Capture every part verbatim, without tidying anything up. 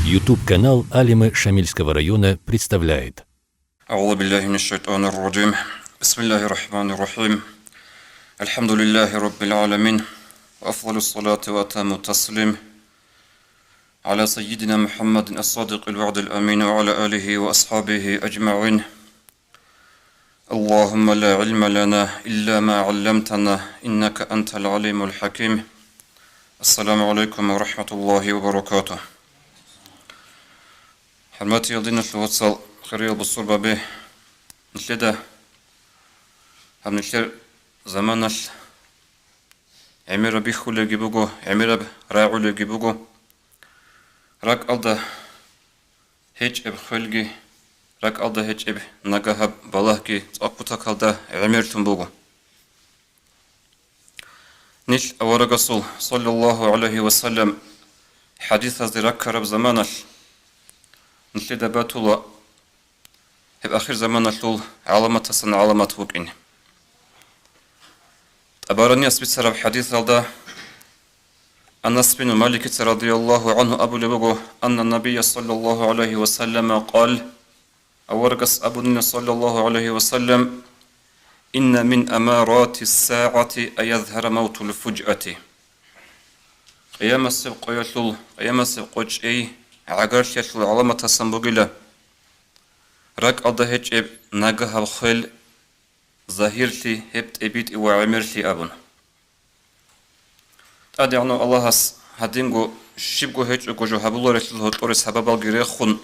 YouTube-канал Алимы Шамильского района представляет. أعوذ بالله من الشيطان الرجيم. بسم الله الرحمن الرحيم. الحمد لله رب العالمين. وأفضل الصلاة وأتم التسليم على سيدنا محمد الصادق الوعد الأمين وعلى آله وأصحابه أجمعين. اللهم لا علم لنا إلا ما علمتنا إنك أنت العليم الحكيم. السلام عليكم ورحمة الله وبركاته. ХӀурматиял диналъул вацал, хириял бусурбаби, нилъеда гьаб нилъер заманалъ гӀемераб бихьулебги буго, гӀемераб рагӀулебги буго. РакӀалда гьечӀеб хвелги, ракӀалда гьечӀеб нагагьаб балагьги цӀакъ кутакалда гӀемерлъун буго. Нилъ аварагасул, саллаллагьу гӀалайгьи ва саллам, хӀадисазде раккараб заманалъ, нилъеда батула гьеб ахирзаманалъул гӀаламатасан гӀаламат букӀин. ТӀабаранияс бицараб хӀадисалда Анас бин Маликица радияллагьу гӀангьу абулеб буго, анна Набия саллаллагьу гӀалайгьи ва саллама къал, аварагас абунила саллаллагьу гӀалайгьи ва саллам: «Инна мин амарати ссагӀати ан язгьара мавтул фужъати». Къиямасеб къоялъул, къиямасеб къо чӀей гӀагарлъиялъул гӀаламатасан бугила ракӀалда гьечӀеб нагагьаб хвел, загьирлъи, гьеб тӀибитӀи ва гӀемерлъи абун. ТӀадегӀанав Аллагьас гьадинго щибго гьечӀого жо гьабуларелъул гьоркьоре сабабалги рехун,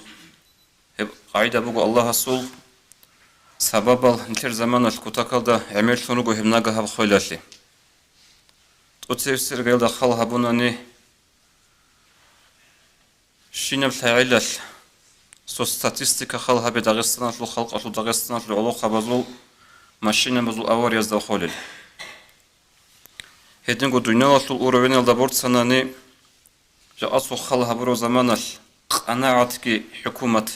гьеб къагӀида буго Аллагьасул, сабабал нилъер заманалъ кутакалда гӀемерлъун руго гьеб нагагьаб хвелалъе. ТӀоцебесеб иргаялда хал гьабунани, щинаб лъагӀелалъ, цо статистика хал гьабе Дагъистаналъул халкъалъул, Дагъистаналъул гӀолохъабазул машинабазул авариязда холел. Гьединго дуниялалъул уровеналда борцанани, жакъасул хал гьабураб заманалъ къанагӀатги хӀукумат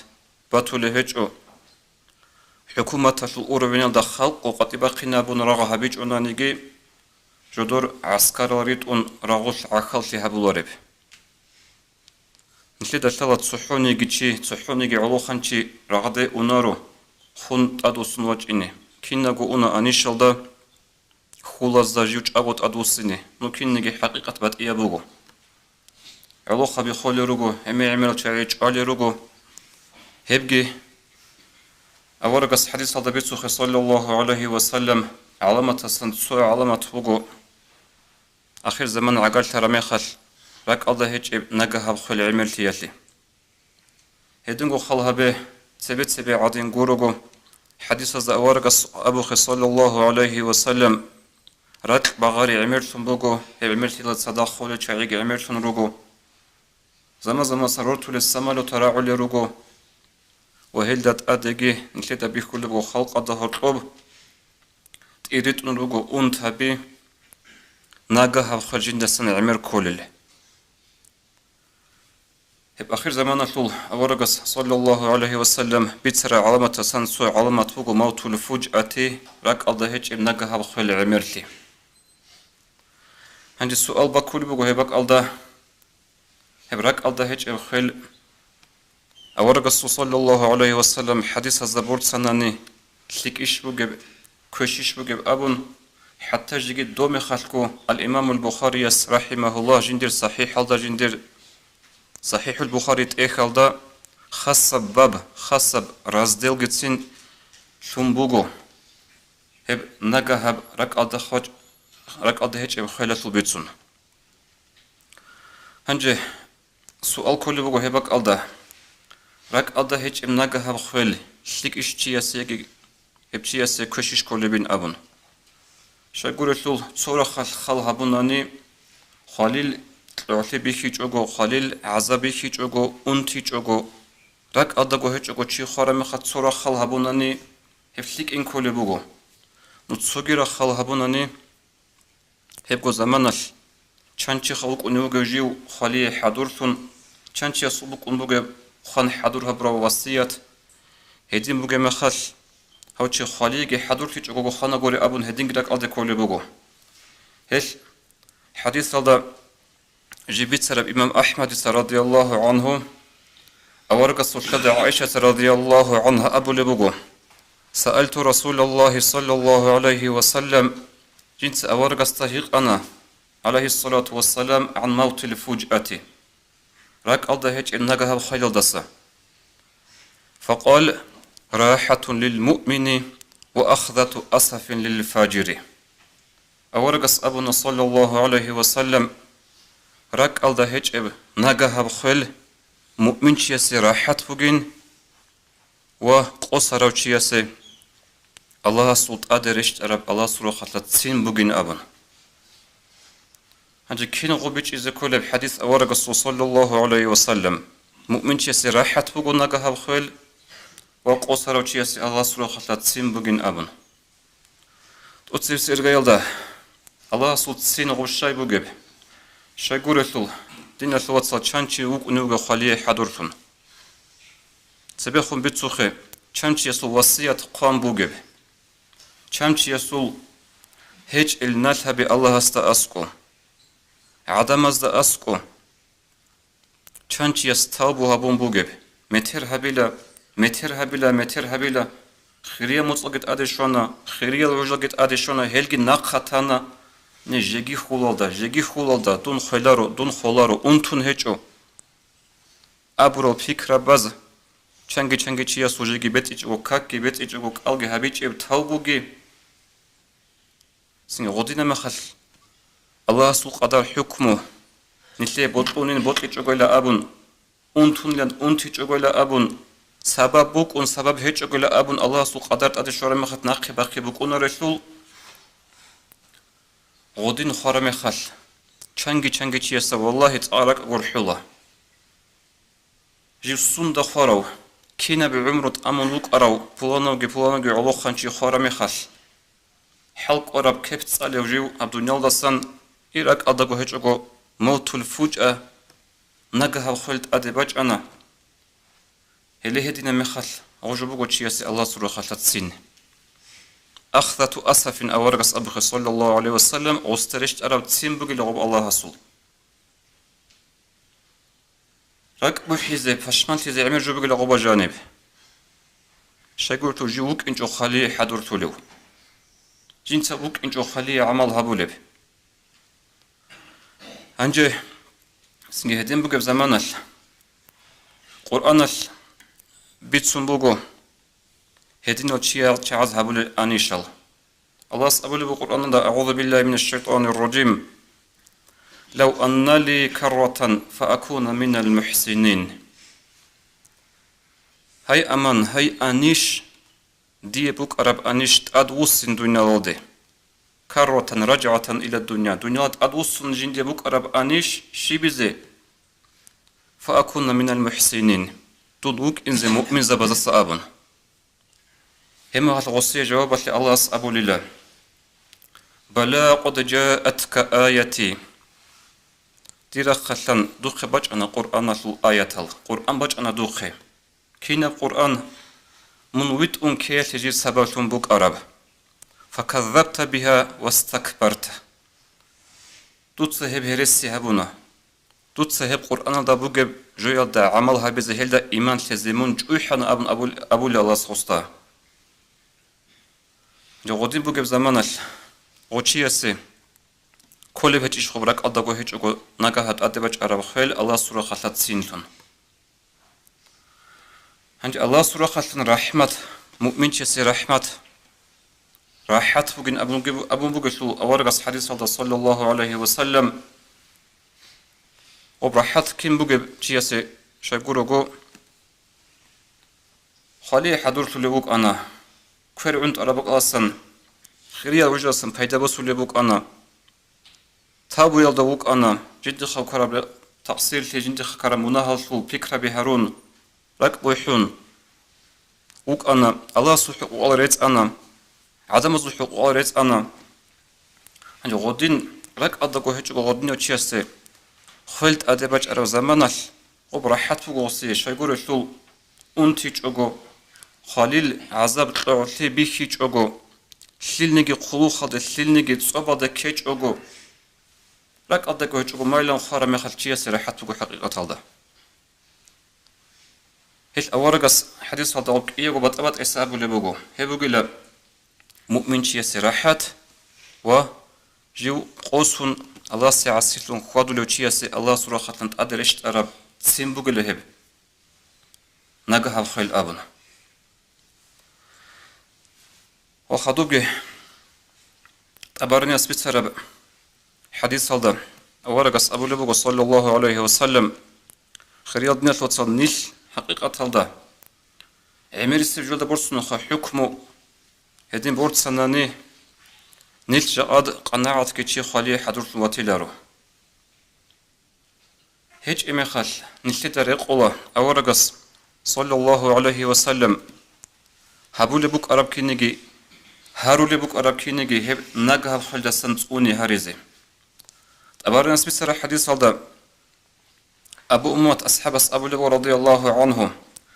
батулеб гьечӀо. ХӀукуматалъул уровеналда халкъ къватӀибахъинабун рагъ гьабичӀонаниги, жодор гӀаскарал ритӀун рагъулъ гӀахьаллъи гьабулареб. Нилъеда лъала цохӀониги чи, цохӀониги гӀолохъанчи рагъде унаро, хун тӀадвуссун вачӀине. Кинаго уна анищалда, хьулазда жив чӀаго тӀадвуссине. Ну, кинниги хӀакъикъат батӀияб буго. ГӀолохъаби холел руго, гӀемер-гӀемерал чагӀи чӀвалел руго. Гьебги аварагас хӀадисалда бицухъе, саллаллагьу гӀалайгьи ва саллам, гӀаламатасан цо гӀаламат буго, ахирзаман гӀагарлъараб мехалъ ракӀалда гьечӀеб нагагьаб хвел гӀемерлъиялъе. Гьединго хал гьабе, цебе-цебе гӀадин гурого, хӀадисазда аварагас абухъе, саллаллагьу гӀалайгьи ва саллам, ракь багъари гӀемерлъун буго, гьеб гӀемерлъила цадахъ холел чагӀиги гӀемерлъун руго. Заман-замаса рортулес самолета рагӀулел руго ва гьелда тӀадеги нилъеда бихьулеб буго халкъалда гьоркьоб тӀиритӀун руго унтаби, нагагьаб хвел жиндасан гӀемер кколел. Гьеб ахирзаманалъул аварагас, саллаллагьу гӀалайгьи ва саллам, бицараб гӀаламатасан цо гӀаламат буго мавтул фужъати, ракӀалда гьечӀеб нагагьаб хвел гӀемерлъи. Гьанже суал бакулеб буго гьеб бакӀалда, гьеб ракӀалда гьечӀеб хвел аварагасул, саллаллагьу гӀалайгьи ва саллам, хӀадисазда борцанани, лъикӀищ бугеб, квешищ бугеб абун, хӀатта жеги доб мехалъго ал-Имамул Бухарияс, рахӀимагьуллагь, жиндир сахӀихӀалда, жиндир СахӀихӀул Бухари тӀехьалда хасаб баб, хасаб разделгицин лъун буго гьеб нагагьаб ракӀалда хвач-, ракӀалда гьечӀеб хвелалъул бицун. Гьанже суал кколеб буго гьеб бакӀалда: ракӀалда гьечӀеб нагагьаб хвел лъикӀищ чиясе яги гьеб чиясе квешищ кколебин абун. Щайгурелъул цо рахъалъ хал гьабунани, хвалил кьогӀлъи бихьичӀого, хвалил гӀазаб бихьичӀого, унтичӀого, ракӀалдаго гьечӀого чи хвараб мехалъ цо рахъ хал гьабунани, гьеб лъикӀин кколеб буго. Ну цоги рахъ хал гьабунани, гьебго заманалъ чан чи вукӀунев вугев жив хвалие хӀадурлъун, чан чиясул букӀун бугеб хван хӀадур гьабураб васият, гьедин бугеб мехалъ, гьав чи хвалиеги хӀадурлъичӀого хванагури абун гьединги ракӀалде кколеб буго. Гьелъ хӀадисалда жиб бицараб имам АхӀмадица, радияллагьу гӀангьу, Аварагасул лъади ГӀаишат радияллагьу гӀангьа абулеб буго: «Саалту Расулаллагьи саллаллагьу гӀалайгьи ва саллам», жинца аварагасда гьикъана, гӀалайгьиссалату вассалам, гӀан мавтил фужъати, ракӀалда гьечӀеб нагагьаб хвелалдаса. Факъал: «РахӀатун лил муъмини ва ахзату асафин лил фажири». Аварагас абуна, саллаллагьу гӀалайгьи ва саллам: «РакӀалда гьечӀеб нагагьаб хвел муъминчиясе рахӀат бугин ва къосарав чиясе Аллагьасул тӀаде рещтӀараб Аллагьасул рахъалъа ццин бугин», абун. Гьанже кин гъубичӀизе кколеб хӀадис аварагасул, саллаллагьу гӀалайгьи ва саллам: «Муъминчиясе рахӀат буго нагагьаб хвел ва къосарав чиясе Аллагьасул рахъалъа ццин бугин», абун. ТӀоцебесеб иргаялда Аллагьасул ццин гъуб щай бугеб? Щайгурелъул, диналъул вацал, чан чи вукӀунев вуго хвалие хӀадурлъун. Цебехун бицухъе, чан чиясул васият хъван бугеб? Чан чиясул гьечӀел налъаби Аллагьасда аскӀо, гӀадамазда аскӀо. Чан чияс тавбу гьабун бугеб: «Метер гьабила, метер гьабила, метер гьабила, хириял моцӀалги тӀаде щвана, хириял гӀужалги тӀаде щвана, гьелги нахъа тана, не, жеги хьулалда, жеги хьулалда, дун хвеларо, дун холаро, унтун гьечӀо», абурал пикрабаз, чанги-чанги чиясул жеги бетӀичӀого, какги бетӀичӀого, кӀалги гьабичӀеб тавбуги. Цинги гъодина мехалъ Аллагьасул къадар хӀукму, нилъее бокьунин бокьичӀогойила абун, унтунилан унтичӀогойила абун, сабаб букӀун сабаб гьечӀогойила абун, Аллагьасул къадар тӀаде щвараб мехалъ нахъе-бахъе букӀунарелъул, гъодин хвараб мехалъ, чанги-чанги чиясда, валлагьи, цӀакъ ракӀ гурхӀула. Жив сунда хварав, кинаб гӀумру тӀамун вукӀарав, пуланавги-пуланавги гӀолохъанчи хвараб мехалъ, хӀал кӀвараб кеп цӀалев жив гьаб дуниялдасан, и ракӀалдаго гьечӀого, мавтул фужъа, нагагьаб хвел тӀаде бачӀана. Гьеле гьединаб мехалъ гъужу буго чиясе Аллагьасул рахъалъа ццин. Ахзату асафин аварагас абухъе, саллаллагьу гӀалайгьи ва саллам, гъосда рещтӀараб ццин бугила гъоб Аллагьасул. РакӀ бухӀизе, пашманлъизе гӀемер жо бугила гъоба жаниб. Щайгурелъул жив вукӀинчӀо хвалие хӀадурлъулев. Жинца вукӀинчӀо хвалие гӀамал гьабулеб. Гьанже цинги гьедин бугеб заманалъ Къуръаналъ бицун буго гьединал чиял чагӀаз гьабулел анишал. Аллагьас абулеб буго Къуръаналда: «АгӀузу биллагьи минаш шайтанир ражим. Лав анна ли карратан фа акуна минал мухӀсинин». Гьай аман, гьай аниш, дие букӀараб аниш тӀадвуссин дуниялалде. Карратан ражгӀатан ила дунья. Дуниялалде тӀадвуссун жиндие букӀараб аниш щибизе? Фа акуна минал мухӀсинин. Дун вукӀинзе муъминзабаздаса абун. Гьеб мехалъ гъосие жавабалъе Аллагьас абулила: «Бала къад жаатка аяти». Дир рахъалъан духъе бачӀана Къуръаналъул аятал. Къуръан бачӀана духъе. Кинаб Къуръан? Мун витӀун ккеялъе жир сабаблъун букӀараб. «Факаззабта бигьа вастакбарта». Дуца гьеб гьереси гьабуна. Дуца гьеб Къуръаналда бугеб жоялда гӀамал гьабизе, гьелда иман лъезе мун чӀухӀана абун абул-, абула Аллагьас гъосда. Гъодин бугеб заманалъ гъочиясе кколеб гьечӀищ гъоб ракӀалдаго гьечӀого нагагьа тӀаде бачӀараб хвел Аллагьасул рахъалъа ццинлъун. Гьанже Аллагьасул рахъалъан рахӀмат, муъминчиясе рахӀмат, рахӀат бугин абун бугеб-, абун бугелъул аварагас хӀадисалда, саллаллагьу гӀалайгьи ва саллам, гъоб рахӀат кин бугеб чиясе щайгурого, хвалие хӀадурлъулев вукӀана, квер гӀунтӀараб бакӀалдасан, хириял гӀужалдасан пайда босулев вукӀана, тавбуялда вукӀана, жиндихъа ккараб такъсирлъи, жиндихъа ккараб мунагьалъул пикраби гьарун, ракӀ бухӀун вукӀана, Аллагьасул хӀукъугъал рецӀана, гӀадамазул хӀукъугъал рецӀана. Гьанже гъодин ракӀалдаго гьечӀого гъодинав чиясде хвел тӀаде бачӀараб заманалъ гъоб рахӀат буго гъосие, щайгурелъул унтичӀого, хвалил гӀазаб кьогӀлъи бихьичӀого, лъилниги хъулухъалде, лъилниги цӀобалде ккечӀого, ракӀалдаго гьечӀого майилан хвараб мехалъ чиясе рахӀат буго хӀакъикъаталда. Ил аварагас хадисалда гъоб кӀиябго батӀа-батӀайса абулеб буго: гьеб бугила муъминчиясе рахӀат ва жив къосун, Аллагьасе гӀасилъун хьвадулев чиясе Аллагьасул рахъалъан тӀаде рещтӀараб ццин бугила гьеб, нагагьаб хвел абун. Ва хадубги ТӀабаранияс бицараб хадисалда аварагас абулеб буго, саллаллагьу гӀалайгьи ва саллам: хириял диналъул вацал, нилъ хӀакъикъаталда гӀемерисеб жоялда борцунха хӀукму гьедин борцанани, нилъ жакъад къанагӀатги чи хвалие хӀадурлъун ватиларо. ГьечӀеб мехалъ, нилъеда рекъола аварагас, саллаллагьу гӀалайгьи ва саллам, гьабулеб букӀараб кинниги, гьарулеб букӀараб кинниги гьеб нагагьаб хвелдасан цӀуни гьаризе. ТӀабаранияс бицараб хадисалда Абу Умамат асхӀабас абулеб, радияллагьу гӀангьу: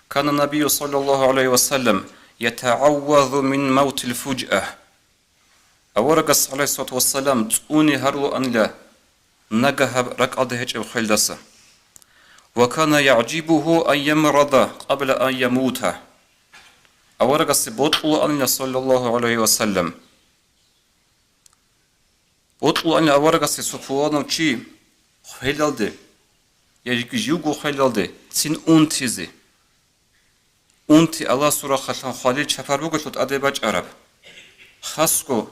«Кана набию, саллаллагьу гӀалайгьи ва саллам, ятагӀаввазу мин мавтил фужа». Аварагас, гӀалайгьиссалату вассалам, цӀуни гьарулаанила нагагьаб ракӀалда гьечӀеб хвелдаса. «Ва кана ягӀжибугьу ан ямрада къабла ан ямута». Аварагасе бокьулаанила, саллаллагьу гӀалайгьи ва саллам. Бокьулаанила аварагасе цо пуланав чи хвелалде, я жеги живго хвелалде цин унтизе. Унти Аллагьасул рахъалъан хвалил чапар бугелъул тӀаде бачӀараб. Хасго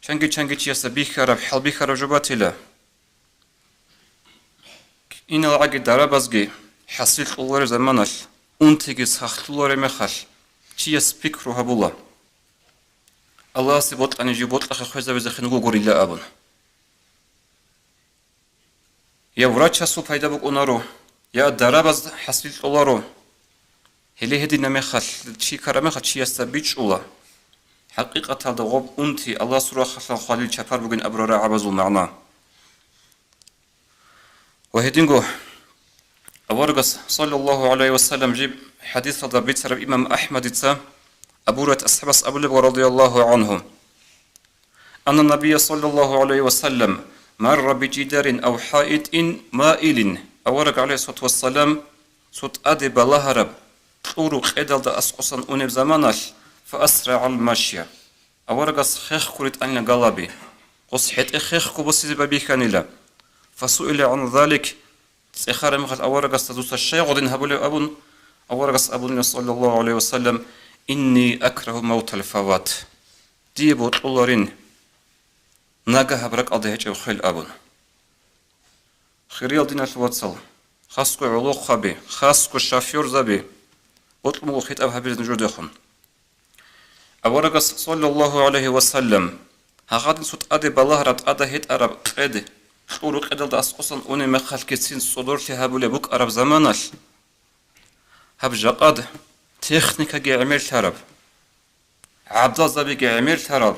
чанги-чанги чиясда бихьараб, хӀалбихьараб жо батила. КӀиналгӀаги дарабазги хӀасил кьолареб заманалъ, унтиги сахлъулареб мехалъ, чияс пикру гьабула: «Аллагьасе бокьани жив бокьахъе хвезабизехъин вугогурила», – абун. Я врачасул пайда букӀунаро, я дарабаз хӀасил кьоларо. Гьеле гьединаб мехалъ, чи ккараб мехалъ чиясда бичӀчӀула хӀакъикъаталда гъоб унти Аллагьасул рахъалъан хвалил чапар бугин абураб рагӀабазул магӀна. Ва гьединго аварагас, саллаллагьу гӀалайгьи ва саллам, жиб хадисалда бицараб имам АхӀмадица Абу Гьурайрат асхӀабас абулеб, радияллагьу гӀангьу: «Анна набия, саллаллагьу гӀалайгьи ва саллам, марра би жидарин ав хӀаитин маилин». Авараг, гӀалайгьиссалату вассалам, цо тӀаде балагьараб кьуру къедалда аскӀосан унеб заманалъ, фа асрагӀал машя. Аварагас хехго ритӀанила галаби. Гъос хӀетӀе хехго босизе байбихьанила. Фасуила гӀан залик, цӀехараб мехалъ аварагасда: «Дуца щай гъодин гьабулеб?» – абун, аварагас абунила, саллаллагьу гӀалайгьи ва саллам: «Инни акрагьу мавтал фават». Дие бокьуларин нагагьаб ракӀалда гьечӀеб хвел абун. Хириял диналъул вацал, хасго гӀолохъаби, хасго шофёрзаби, бокьун буго хитӀаб гьабизе нужедехун. Аварагас, саллаллагьу гӀалайгьи ва саллам, гьагъадин цо тӀаде балагьараб, тӀада гьетӀараб къед кьуру къедалда аскӀосан унеб мехалъги цин цӀодорлъи гьабулеб букӀараб заманалъ, гьаб жакъад техникаги гӀемерлъараб, гӀабдалзабиги гӀемерлъараб,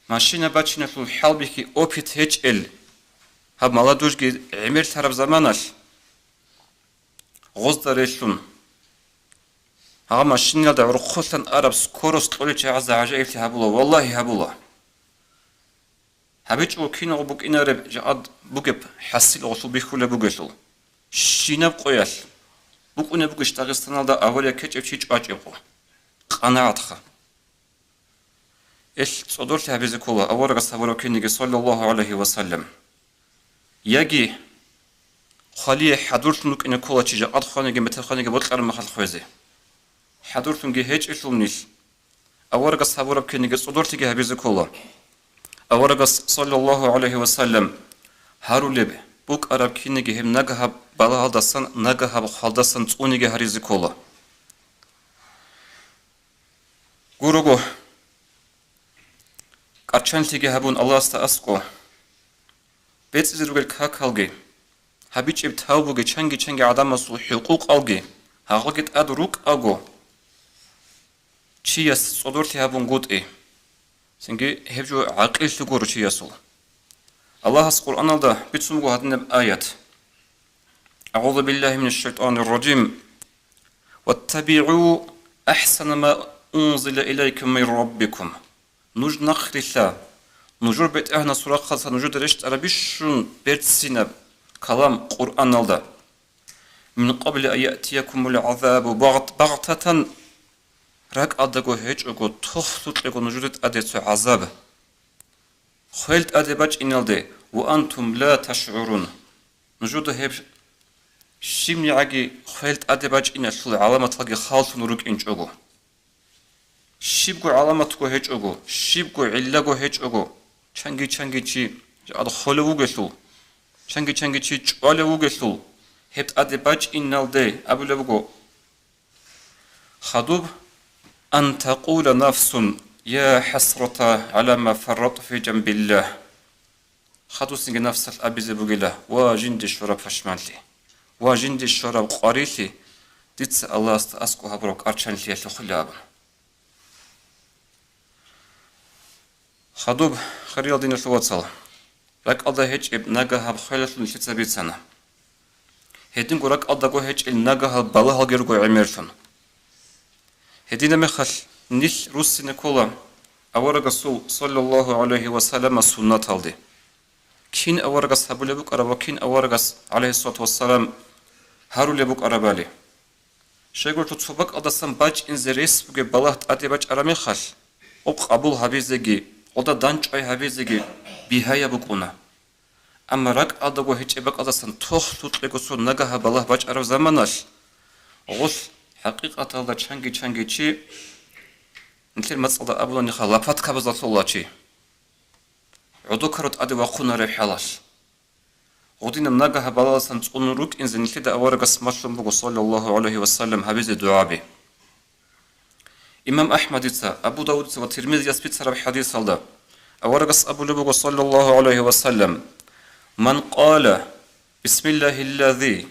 машина бачиналъул хӀалбихьи опыт гьечӀел гьаб молодёжьги гӀемерлъараб заманалъ, гъозда релълъун, гьаб машиналда гӀурхъулъан араб скорость кьолел чагӀазда гӀажаиблъи гьабула, валлагьи, гьабула. ГьабичӀого киналго букӀинареб жакъад бугеб хӀасил гъолъул бихьулеб бугелъул. Щинаб къоялъ букӀунеб бугищ Дагъистаналда авария ккечӀев чи чӀвачӀеб къо? КъанагӀатха. Ил цӀодорлъи гьабизе ккола аварагас гьабураб кинниги, саллаллагьу гӀалайгьи ва саллам. Яги хвалие хӀадурлъун рукӀине ккола чи жакъад хваниги метер хваниги бокьараб мехалъ хвезе. ХӀадурлъунги гьечӀелъул нилъ. Аварагас гьабураб кинниги цӀодорлъиги гьабизе ккола. Аварагас, саллаллагьу гӀалайгьи ва саллам, гьарулеб букӀараб кинниги гьеб нагагьаб балагьалдасан, нагагьаб хвалдасан цӀуниги гьаризе ккола. Гурого, кӀарчанлъиги гьабун Аллагьасда аскӀо, бецӀизе ругел какалги, гьабичӀеб тавбуги чанги-чанги гӀадамасул хӀукъукъалги гьагъаги тӀад рукӀаго, чияс цӀодорлъи гьабунгутӀи, цинги гьеб жо гӀакъиллъи гуро чиясул. Аллагьас Къуръаналда бицун буго гьадинаб аят: «АгӀузу биллагьи минаш шайтӀанир ражим. ВаттабигӀу ахӀсана ма унзила илайкум мин раббикум». Нуж нахърилъа, нужер БетӀергьанасул рахъалъа нужеда рещтӀараб бищун берцинаб калам Къуръаналда. мин къабли ан яътиякумул гӀазабу багът-, багътатан, ракӀалдаго гьечӀого, тохлъукьего нужеда тӀаде цо гӀазаб. Хвел тӀаде бачӀиналде, ва антум ла ташгӀурун. Нужеда гьеб щибнигӀаги хвел тӀаде бачӀиналъул гӀаламаталги халлъун рукӀинчӀого. Щибго гӀаламатго гьечӀого, щибго гӀиллаго гьечӀого, чанги-чанги чи жакъа холев вугелъул, чанги-чанги чи чӀвалев вугелъул, гьеб тӀаде бачӀиналде абулеб буго, хадуб, ан такъула нафсун: «Я хӀасрата гӀала ма фарратӀту фи жанбиллагь». Хадусинги нафсалъ абизе бугила: «Ва жинде щвараб пашманлъи! Ва жинде щвараб къварилъи! Дица Аллагьасда аскӀоб гьабураб кӀарчанлъиялъухъила», – абун. Хадуб, хириял диналъул вацал, ракӀалда гьечӀеб нагагьаб хвелалъул нилъеца бицана. Гьединго ракӀалдаго гьечӀел нагагьал балагьалги руго гӀемерлъун. Гьединаб мехалъ нилъ руссине ккола аварагасул, саллаллагьу гӀалайгьи ва саллама, суннаталде. Кин аварагас гьабулеб букӀараб ва кин аварагас, гӀалайгьиссалату вассалам, гьарулеб букӀарабали. Щайгурелъул цо бакӀалдасан бачӀинзе рес бугеб балагь тӀаде бачӀараб мехалъ, гъоб къабул гьабизеги, гъода дандчӀвай гьабизеги бигьаяб букӀуна. Амма ракӀалдаго гьечӀеб бакӀалдасан тохлъукьего цо нагагьаб балагь бачӀараб заманалъ, гъолъ хӀакъикъаталда чанги-чанги чи, нилъер мацӀалда абуланиха, лопаткабазда лъола чи, гӀодокаро тӀаде вахъунареб хӀалалъ. Гъодинаб нагагьаб балагьалдасан цӀунун рукӀинзе нилъеда аварагас малъун буго, саллаллагьу гӀалайгьи ва саллам, гьабизе дугӀаби. Имам АхӀмадица, Абу Давудица ва Тирмизияс бицараб хӀадисалда аварагас абулеб буго, саллаллагьу гӀалайгьи ва саллам: «Ман къала: Бисмиллагьиллази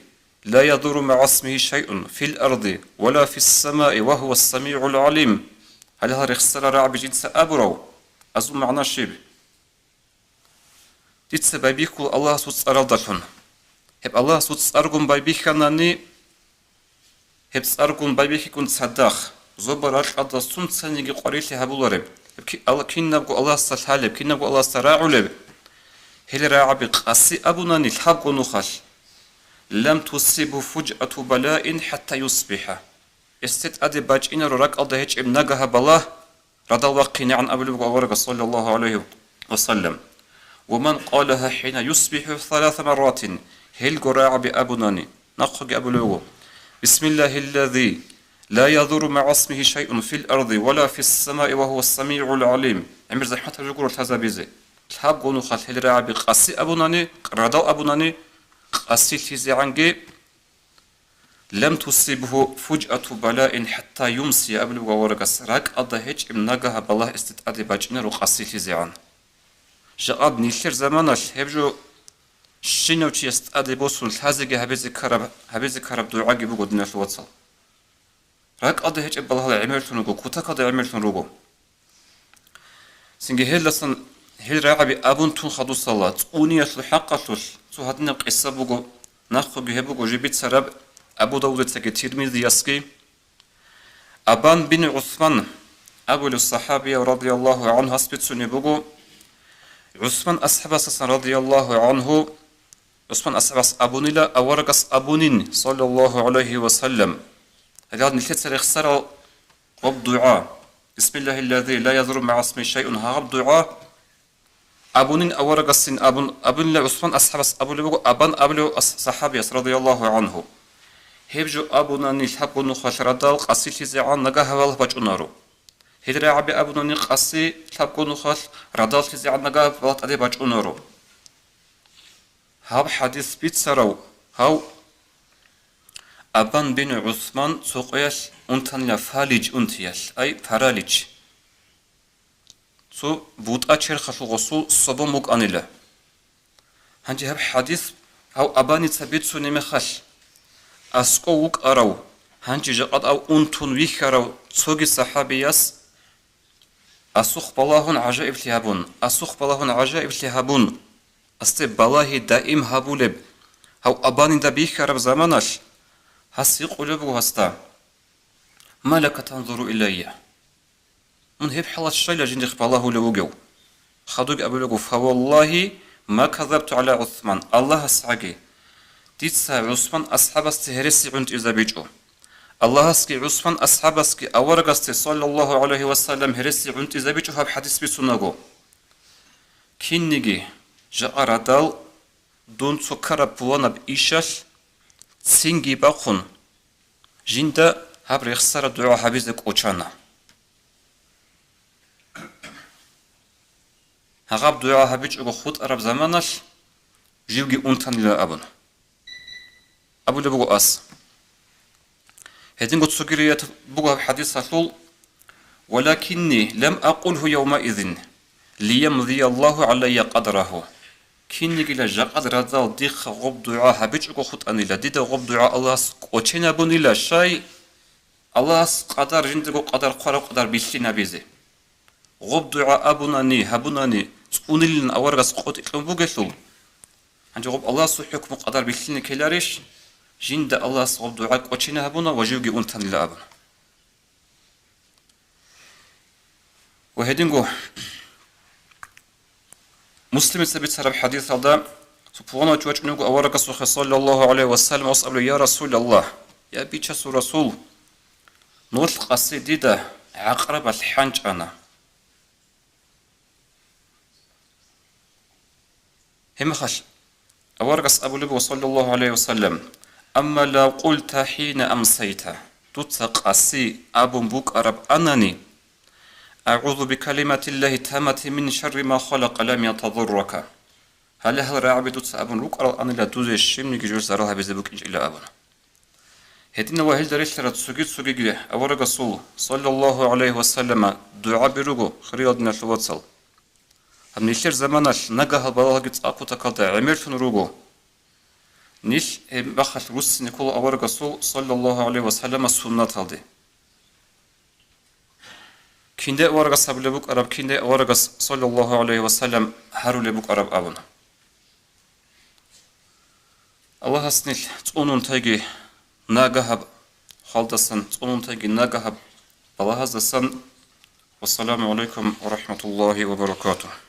ла ядурру магӀа исмигьи шайъун фил арди ва ла фис самаи ва гьува ас-самигӀул гӀалим». Гьале гьал рехсарал рагӀаби жинца абурав, азул магӀна щиб? Дица байбихьула Аллагьасул цӀаралдалъун. Гьеб Аллагьасул цӀаргун байбихьанани, гьеб цӀаргун байбихьигун цадахъ, зобал ракьалда сунцаниги къварилъи гьабулареб, гьеб ки-, Алла-, кинабго Аллагьасда лъалеб, кинабго Аллагьасда рагӀулеб, гьел рагӀаби къаси абунани лъабго нухалъ: «Лам тусибгьу фужъату балаин хӀатта юсбихӀа». Гьесде тӀаде бачӀинаро ракӀалда гьечӀеб нагагьаб балагь, радал вахъинегӀан абулеб буго аварагас, саллаллагьу гӀалайгьи ва саллам: «Ва ман къалагьа хӀина юсбихӀу саласа марратин», гьелго рагӀаби абунани, нахъеги абулеб буго: «Бисмиллагьиллази ла ядурру магӀа исмигьи шайъун фил арди ва ла фис самаи ва гьува ас-самигӀул гӀалим». ГӀемер захӀматаб жо гуро лъазабизе. Лъабго нухалъ гьел рагӀаби къаси абунани, радал абунани, къасилъизегӀанги, «Лам тусибгьу фужъату балаин хӀатта юмсия», абулеб буго аварагас, ракӀалда гьечӀеб нагагьаб балагь гьесде тӀаде бачӀинаро къасилъизегӀан. Жакъад нилъер заманалъ гьеб жо щинав чияс тӀаде босун лъазеги гьабизе ккараб, гьабизе ккараб дугӀаги буго, диналъул вацал. РакӀалда гьечӀеб балагьал гӀемерлъун руго, кутакалда гӀемерлъун руго. Цинги гьелдасан гьел рагӀаби абун тун хадусала, цӀуниялъул хӀакъалъулъ цо гьадинаб къиса буго, нахъеги гьеб буго жиб бицараб Абу Давудицаги Тирмизиясги. Абан бин ГӀусман абулев сахӀабияв, радияллагьу гӀанхӀу, гьас бицунеб буго, ГӀусман асхӀабасдасан, радияллагьу гӀанхӀу, ГӀусман асхӀабас абунила, аварагас абунин, саллаллагьу гӀалайгьи ва саллам. Гьале нилъеца рехсарал гъоб дугӀа, «Бисмиллагьиллази ла ядурру магӀа исмигьи шайъун», гьаб дугӀа абунин аварагасин абун, абунила ГӀусман асхӀабас абулеб буго, Абан абулев ас-, сахӀабияс, радияллагьу гӀанхӀу. Гьеб жо абунани лъабго нухалъ радал къасилъизегӀан нагагьаб балагь бачӀунаро. Гьел рагӀаби абунани къаси лъабго нухалъ радаллъизегӀан нагагьаб балагь тӀаде бачӀунаро. Гьаб хӀадис бицарав гьав Абан бин ГӀусман цо къоялъ унтанила фалиж унтиялъ, ай, паралич. Цо бутӀа черхалъул гъосул собун букӀанила. Гьанже гьаб хӀадис гьав Абаница бицунеб мехалъ, аскӀов вукӀарав, гьанже жакъа тӀав унтун вихьарав цоги сахӀабияс асухъ балагьун гӀажаиблъи гьабун, асухъ балагьун гӀажаиблъи гьабун, асде балагьи даим гьабулеб гьав Абанида бихьараб заманалъ, гьас гьикъулеб буго гьасда: «Ма лака танзуру илайя?» Мун гьеб хӀалалъ щайла жиндихъ балагьулев вугев? Хадуги абулего: «Фаваллагьи, ма казабту гӀала ГӀусман», Аллагьас гӀаги, Дица ГӀусман асхӀабасде гьереси гӀунтӀизабичӀо. Аллагьасги ГӀусман асхӀабасги аварагасде, саллаллагьу гӀалайгьи ва саллам, гьереси гӀунтӀизабичӀо гьаб хӀадис бицунаго. Кинниги жакъа радал дун цо ккараб пуланаб ишалъ цинги бахъун, жинда гьаб рехсараб дугӀа гьабизе кӀочана. Гьагъаб дугӀа гьабичӀого хутӀараб заманалъ живги унтанила абун абулеб буго ас. Гьединго цоги рият буго гьаб хӀадисалъул: «Валакинни лам акъулгьу явмаизин, лиямдияллагьу гӀалайя къадрагьу». Киннигила жакъад радал дихъа гъоб дугӀа гьабичӀого хутӀанила, дида гъоб дугӀа Аллагьас кӀоченабунила, щай Аллагьас къадар, жиндаго къадар, хъвараб къадар бихьинабизе. Гъоб дугӀа абунани, гьабунани, цӀунилин аварагас къотӀи кьун бугелъул, гьанже гъоб Аллагьасул хӀукму къадар бихьине ккеларищ? Жинда Аллагьас гъоб дугӀа кӀочине гьабуна ва живги унтанила абуна. Ва гьединго Муслимица бицараб хӀадисалда, цо пуланав чи вачӀун вуго аварагасухъе, саллаллагьу гӀалайгьи ва саллам, ас абула: «Я Расулаллагь, я Бичасул Расул, нолъ къаси дида гӀакърабалъ хӀанчӀана». Гьебмехалъ аварагас абулеб буго, саллаллагьу гӀалайгьи ва саллам: «Амма лав къулта хӀина амсайта», дуца къаси абун букӀараб анани: «АгӀузу бикалиматиллагьи таммати мин шарри ма халакъа лам ятадуррака». Гьале гьал рагӀаби дуца абун рукӀарал анила дузе щибниги жур зарал гьабизе букӀинчӀила абун. Гьединав ва гьелда релълъарал цоги-цогиги аварагасул, саллаллагьу гӀалайгьи ва саллама, дугӀаби руго, хириял диналъул вацал. Гьаб нилъер заманалъ нагагьал балагьалги цӀакъ кутакалда гӀемерлъун руго. Нилъ гьеб бахъалъ руссине ккола аварагасул, саллаллагьу гӀалайгьи ва саллама, суннаталде. Киндай аварагас гьабулеб букӀараб, киндай аварагас, саллаллагьу гӀалайгьи ва саллам, гьарулеб букӀараб абун. Аллагьас нилъ цӀунун тайги нагагьаб хвалдасан, цӀунун тайги нагагьаб балагьаздасан. Вассаламу гӀалайкум ва рахӀматуллагьи ва баракатугь.